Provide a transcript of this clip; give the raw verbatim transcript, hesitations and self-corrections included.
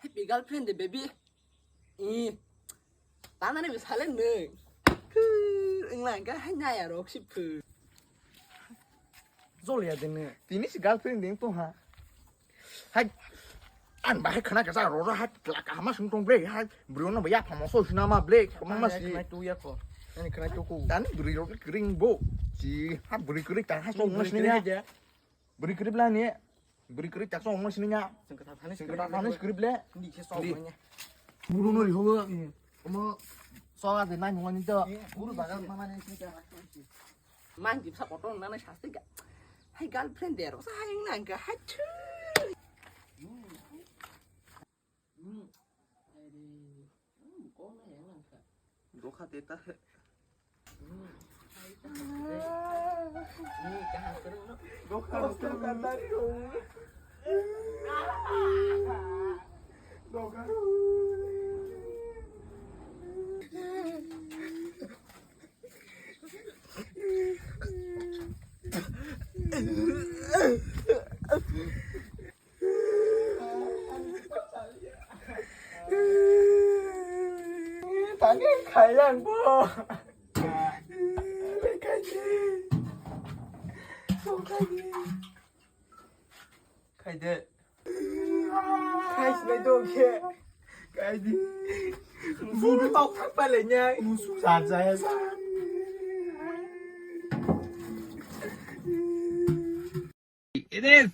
Happy girlfriend de baby. I. Tanani bi salen nung. Khur, wngla hingka hai naya rok si phu. Jol ya dene. Tini si girlfriend ding to ha. Hai. An bahai khana kasa roro hai kla kahama sung tong ble hai. Bro no ya phamo so sina ma ble. Kama ma si. Khana tu ya ko. Ani khana tu ko. Tani bri rok kring bo. Si ha bri kring ta ha so ngas ni ya. Bri kring la ni. Bri kring ta so ngas ni ya. Sing kata thani sing kata thani script le. Ni se so ni. Buru no ri ho. Omo so ga de nai mo ni to. Buru baga ma ma ni si ka. Man jim sa kotor na na sasti ga. Hai girlfriend dero sa hai nang ga hai chu. Dokha te ta he. Dokha te ta he. Dokha. Tani khailang bo. Khaide. Khaisnai dong khe. Khaidi. Buru tok thang pale nyai. Musu sa sa ya sa. It is.